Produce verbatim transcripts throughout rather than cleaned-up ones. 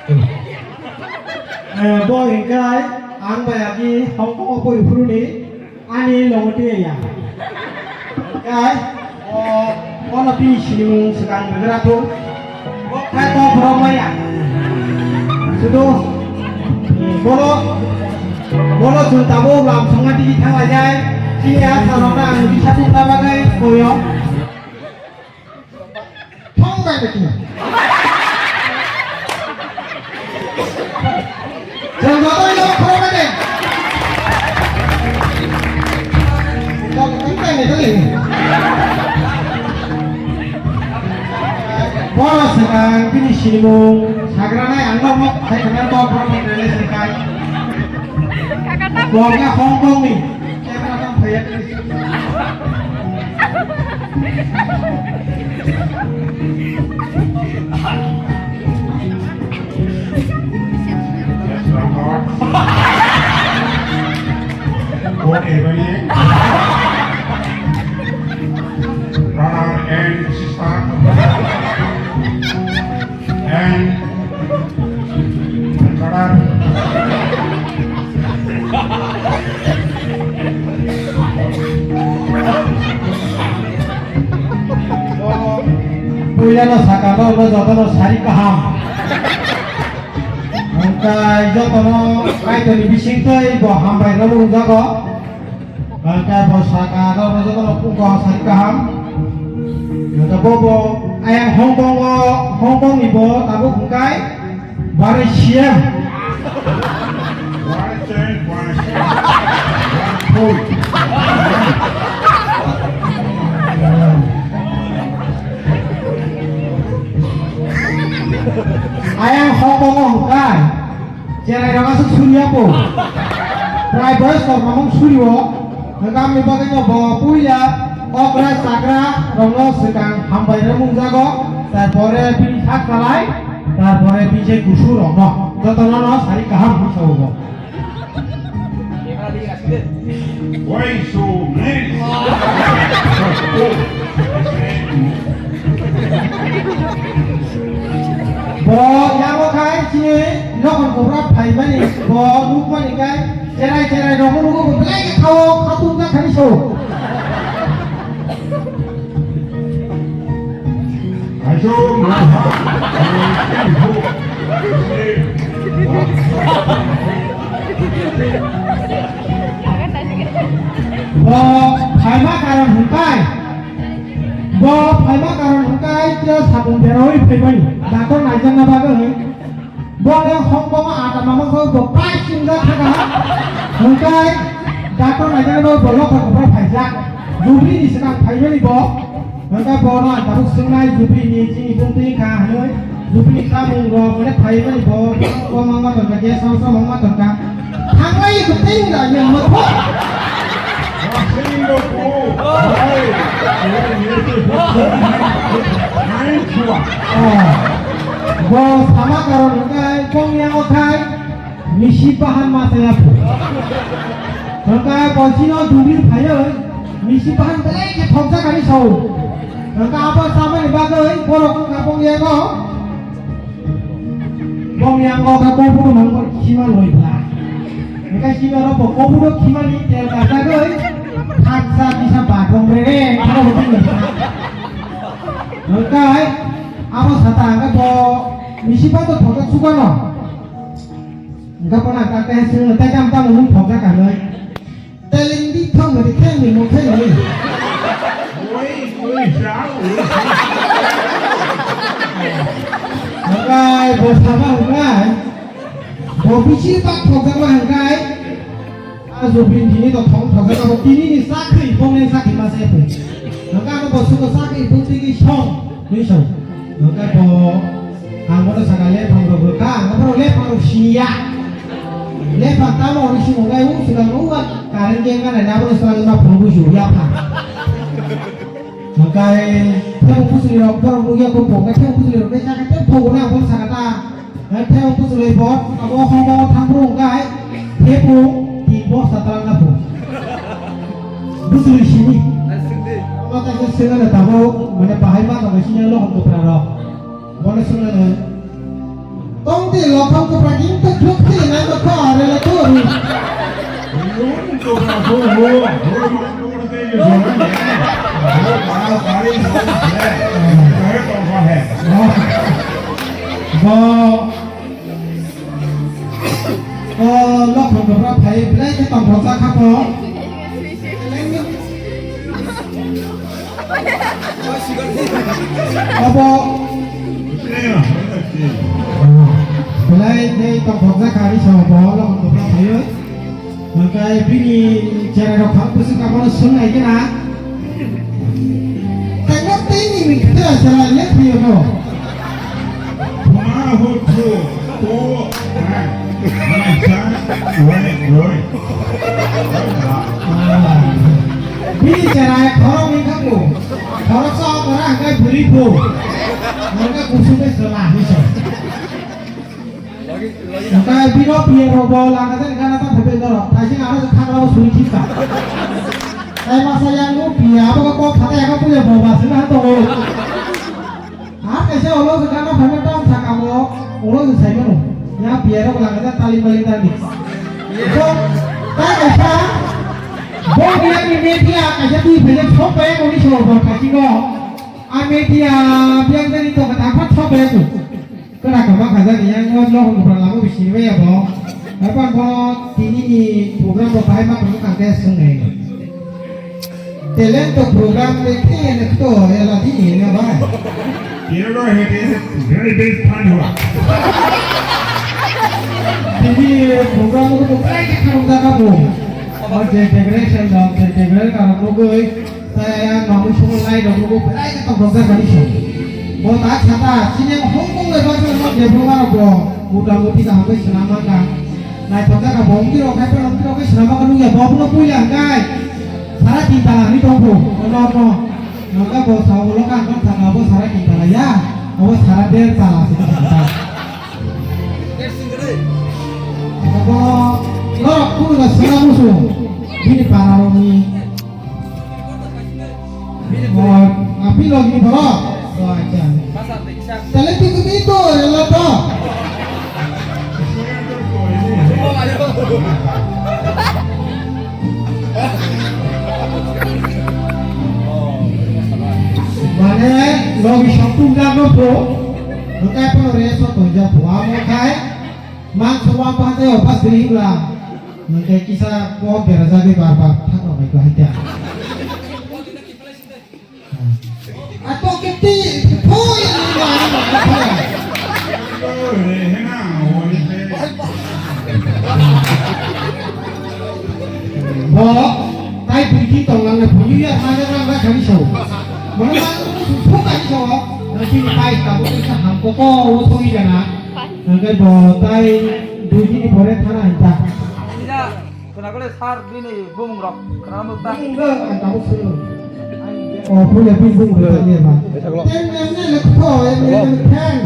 Eh, bo hingkai ang bai agi Hong Kong o pori phuru ni ani logo tei ya. Hingkai o bono bini sinimung swkang begra thung. Bo khai kok borok maya. Sudo bono bono chwng tabuk lam songma digi thang lai jai. Chini a tharok na ang bisa thung na bagwi koyo. Thong bai beti. Jang joto ino khoro bai de. Jang thong bai ni thali. Boro swkang bini sinimung sagra nai ang nok nok sai khana to khoro bai de swkang. Bo khe Hong Kong ni. Camera tang phaiya. Yes, Ramdhara. Go everybody. Brother and sister. And Brother. Puila no saka no, no joto no sari kaham. Hingkai joto no Kaitor ni bising tei bo hambai no rung jago. Hingke bo saka rok no joto no pungo sari kaham. Hingke bo bo ayang Hong Kong o, Hong Kong ni bo tabuk hingkai bari C M. Ayang Hong Kong o hingkai. Cherai rok aswk suriya po. Prai boyos kok mamung suriwo. Hwnkhe amoni bagwino bo puila okra chakra rokno swkang hambai rwmung jago. Tarpore bini sak salai, tarpore bini je kusu rokno. Jotono no sari kaham hwnwi sawo bo. Why so many? Bo yango khai chini lokon kobra phaimani bo nukmani khai cherai cherai rokno nugo bo belai khe khao khatung jak khani so. Aiso. Bo phaima karon hwnkai. Bo phaima karon hwnkai tei sabung berawi phaimani. Daktor naijakna bagwi. Bo le hongkoma ata mama kho bo pai singa thaka. Hwnkai daktor naijakna bagwi bo lokha kobra phaijak. Jubri ni swkang phaimani bo. Hwnka bono ang tabuk swngnai, Jupri ni chini bumtwi wngkha hinwi, Jupri ni chamung rok hwnwi phaiwi mani bo, bo mangma tongkha, guest house o mangma tongkha. Thanglai kwtwi wngkha, yang motho. Oh, bo sama karon hwnka, bong yang okhai. Misi bahan ma chaya phu. Hwnka bo chino dubir phaiwi misi bahan belai khe thokjak ani sao. Hwnka abo chamani bagwi borok wngkha bongya no. Bongya wngkha khe kobudo mangkor khima loi bla. Hwnka chino ro bo kobudo khimani tel kajagwi thaksa bisa ba bong re re kharo hodi ni. Hwnka abo sata hwnka bo misi bahan to thokjak sukano. Hingke bono ang kha khe swngno, "Tei tamo tamo mung thokjak kanwi?" Teleng di thok nadi kheng ni mung kheng ni. Oi, oi, ja, oi. Hingkai bo sama hingkai. Bo bisi bak thokjak ma hingkai. A jubin dini to thong thokjak ma bo tini ni sakri, bongni sakri ma se phu. Hingkai ano bo suko sakri, bung tigi song, ni song. Hingkai bo Ang bono saka lephang rok rwkha, ang bono lephang rok siniya. Lephang tamo hwnwi simo gai u swkang u a current gang gana na bono swkang ma phone bujo ya pha. Hwnkhe thebo bwswli rok borok nukya kho bo, hwnkhe thebo bwswli rok bai saka tei phogo na bono saka ta. Hwnkhe thebo bwswli bo abo hwnba o thang bro hwnkhe. Thebo tin bosta twlang na pho. Bwswli simi. Omo kaisa swngna tabuk mane bahai ma tongwi sini lokho kwpra rok. Bono swngna tong Lokhong kwpra khe tei thuk tei nai tongkha, are le thuri. Bo, o, lokhong kwpra phai belai khe tongthokjak kha bo. Abo belai khe tongthokjak kha, ani sabo bo lokhong kwpra phaiwi. Hwnkhe bini cherai rok phang bwswk abono swng nai khe na. Tangma tei ni ming khe cherai le thwiyo no. Khuma huthu to, ha, ha, ha, roi, roi. Bini cherai khorok ni khamu. Khorok sa ora hwnkhe bwrwi phu. Hwnkhe kusu ke sela hiso. Hwnkhe bino piya rok bo lama jani gana ta phabe norok. Thaising aro khakrao suri thika. Tai masa yang no piya abo ko khata ya ko puya bo ba sila to. Ar kaisa ulo se gana phano tang sakamo, ulo se saimano. Ya piya rok langa ja talim balim tangdi. So, tai kaisa, bo biya ni media kaisa twi phai sok bai ko ni so bo thaki go. A media biya ni to kata phat sok bai ko. Kora kama kaja ni yang no no ko lama bisi bai ya bo. Apa bo tini ni program bo bai ma ko kang ke sung nai. Talent to program de khe ne to ela di ne ba. Kero he de very best fan hua. Tini program ko to kai ke kham da ka bo. Ba je decoration da je decoration ka ko goi. Tai ang mamu sungo lai da ko belai ke to program ba ni so. Bo ta chata sini Hong Kong le ba so no de program ko. Muta muti ka hambai sina ma ka. Naithok jak kha bo wngtwi rok khai phano wngtwi rok khai swnam kha nukya bo abono puila hwnkhe sara tin tala hinwi tongkhu. Ono ono nokha bo sao ulo kha hwnkhe thangna bo sara tin tala ya, obo sara der tala se thangkha. Abono norok phunukna swngna muchung bini para rokni. Oh, api log ni bro. Oh, acha. Tale tu tu tu ela to. Mane logi soktum jago po. Bukai po re so to ja po amo kai. Mang so wa pa te opas dri la. Nang kai kisa po bera jage bar bar thang rok bai ko haja. Ato kiti, poi, ni mari mari. Bo, tai bwrwi tonglang na bwrwi ya, ma ya, ma, ma, kami sao. Mana ma, phu kami sao. Nasi ni tai, kamu tu sa hamko ko, wo thoi jana. Nang kai bo, tai, bwrwi ni bore thana ita. Khwna kole sir bini bumung rok khwna muk ta. Bumung rok ang tabuk sunu. Oh, punya bini bumung rok tanya ba. Ten M N L kho, M N L ten.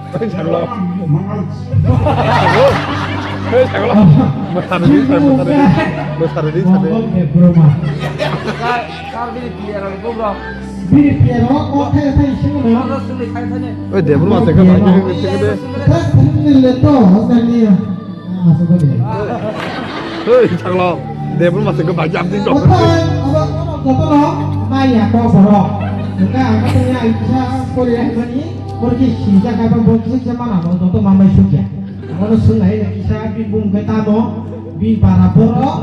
Hei, chaklo. Hei, chaklo. Masaridi, masaridi. Masaridi, sade. Sir, sir bini pier rok bumung rok. Bini pier rok, oh, thai, thai, sunu. Ano sunu, thai, thai. Oi, debru mate ka. Thai, thai, le to, hostel ni. Hei, chaklo. Debru mase ko bajam din dok. Othai, abo kono kotono maya ko borok. Enka ang kata ya isa kore ya mani, kore ki sija kapa bo kisa jama na bo to mamai sukya. Abo no sunai na kisa bin bum ke tamo, bin para borok.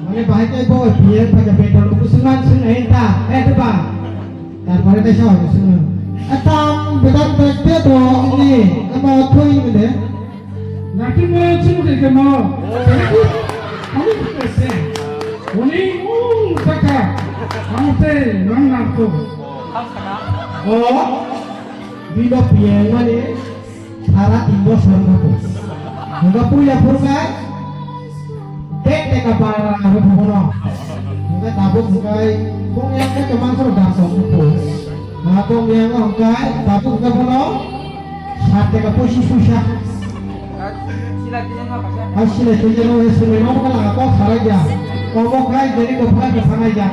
Mane bahai kai bo piye pada beton ko sungan sunai ta, eh ba. Tarpore kaisa hor sungan. Atang beton beton ni, amo thoi ni de. Nati mo chimukhe khe mo. Ani kese. Uni ung kaka. Amte nang nang ko. O. Bido piang mani. Sara tin bosor ko. Nungga puya purkai. Dek dek ka para aro bono. Nungga tabuk bukai. Bung yang ke kemang sor dar sor ko. Nah, bung yang bukai. Tabuk ke bono. Sat taka poisis poisa. Hai sila tijeno, hai sila tijeno, hai sila no kala ko sarai ja. Komo khai jeni ko phai ko sarai ja.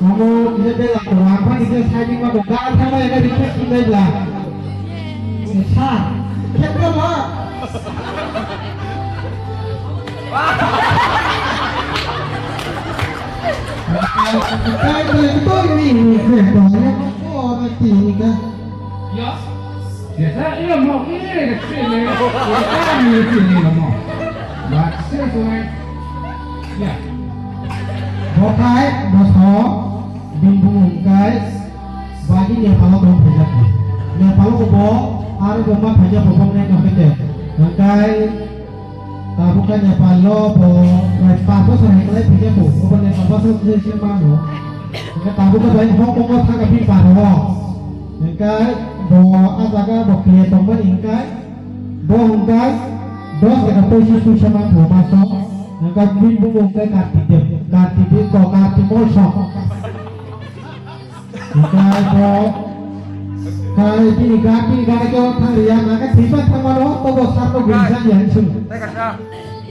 Komo kisa bela ko apa kisa sai ni ko ga tha mai ga rikhe ki bela. Sir, khe tamo? Kai to mi ni khe to ne ko na ti ni ka. Yes. Yes, I am okay. It's really, it's really no more. But still, yeah. Bothai, bosok, bini bumung hwnkhe, bagi Nepal o tong phaijak. Nepal o bo, aro bo ma phaijak bo bong nai tong khe. Hwnkhe, tabuk khe Nepal o bo, prai pas bosor hai kwlai phaijak bo, obo Nepal bosor se se mano. Hwnkhe tabuk khe bai Hong Kong o thangkha bini paro o. Hwnkhe bo a jaga bo khe tongmani hwnkhe, Bo hwnkhe dos taka poisis puisa manthogo maso, hwnkhe bini bumung hwnkhe Kartik Deb, Kartik Deb ko Kartik Molsom. Hwnkhe bo, kai bini ga, bini gana khe thang riya, nangkhe thwipa thangmano, tobo sakno gurisa ya hinwi swng. Tei kaisa,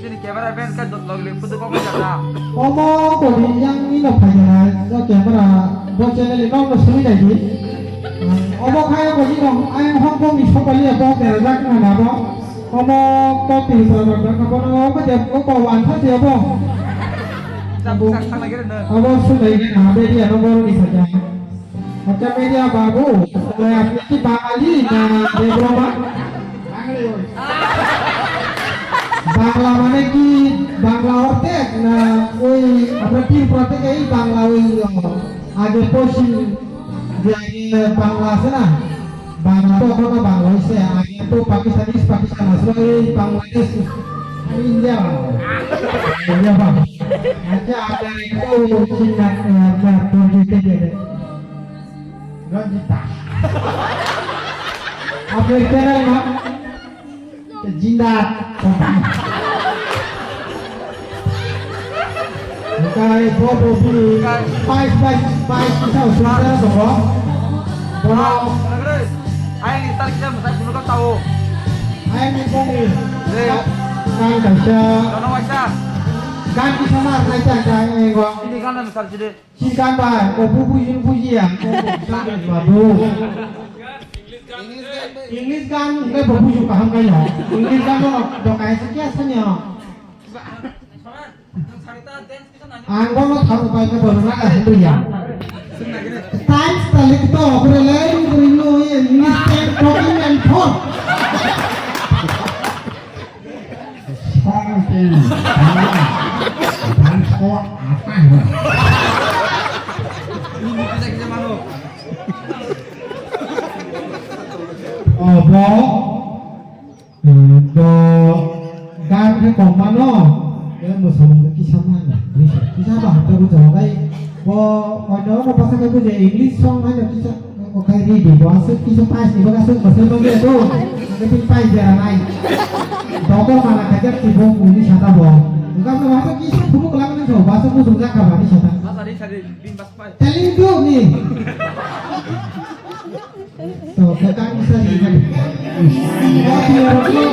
chini camera man khe dot logli photo kok wngkha da. Omo kodi yang ni no phai nai, bo camera, bo channel ni nok no simi nai di. Obo khai obo ni no, ayang Hong Kong ni sokoli abo berajak na na bo. Omo kok ni pura bak bak, obo no obo de, obo wan sa de obo. Sak, sak, sak lagi na. Obo sumai na, media no boro ni saja. Acha media babu, apni ki Bangali na Debroma? Bangla mane ki Bangla ortek na oi amra Tripura theke ei Bangla oi age poschim je age Bangla ase na, Bangla to ekhono Bangla oise, age to Pakistan, East Pakistan asle ei Bangladesh, ami India Bangla, India Bangla. Acha apnar ekta Chinna, apnar porichoy diye de. Ranjit Das. Apni channel na? Jinda. Kai bo bo bi. Pais, pais, pais, kisa usura tongo. Bono. Ayang ni star kisa mwtai phunukha tao. Ayang ni bongni. Kan kaisa. Jono waisa. Kan kisa mar nai ta ta ego. Ini kan na misal sidi. Chini kan bai, o bu buji buji ya, o bu buji babu. English gan ngai bo buji kaham kai no. English gan no do kai se kya sanya. Ang bono tharu bai ko bono na ka hindu ya. Times ta likh to, pura lai ring ring no ye, English can talking and talk. Song ke dance ko aata hai. Oh, bo, eh, bo, gan ke koma no, eh, musamung ke kisa mana, kisa, kisa ba hata bu jawab ai, bo, kono no pasal ke bu je English song hai no kisa. Okai ri di bo aswk kisa pais ni bagwi aswk bwsai bagwi to. Ake pin pais jera nai. Doktor mana khaijak si bo uni sata bo. Engkam no wato kisa phuru kelang ni so basa muchung jak kha bani sata. Telling to me. To khe kang kisa ri kha. Bo khe ro ko.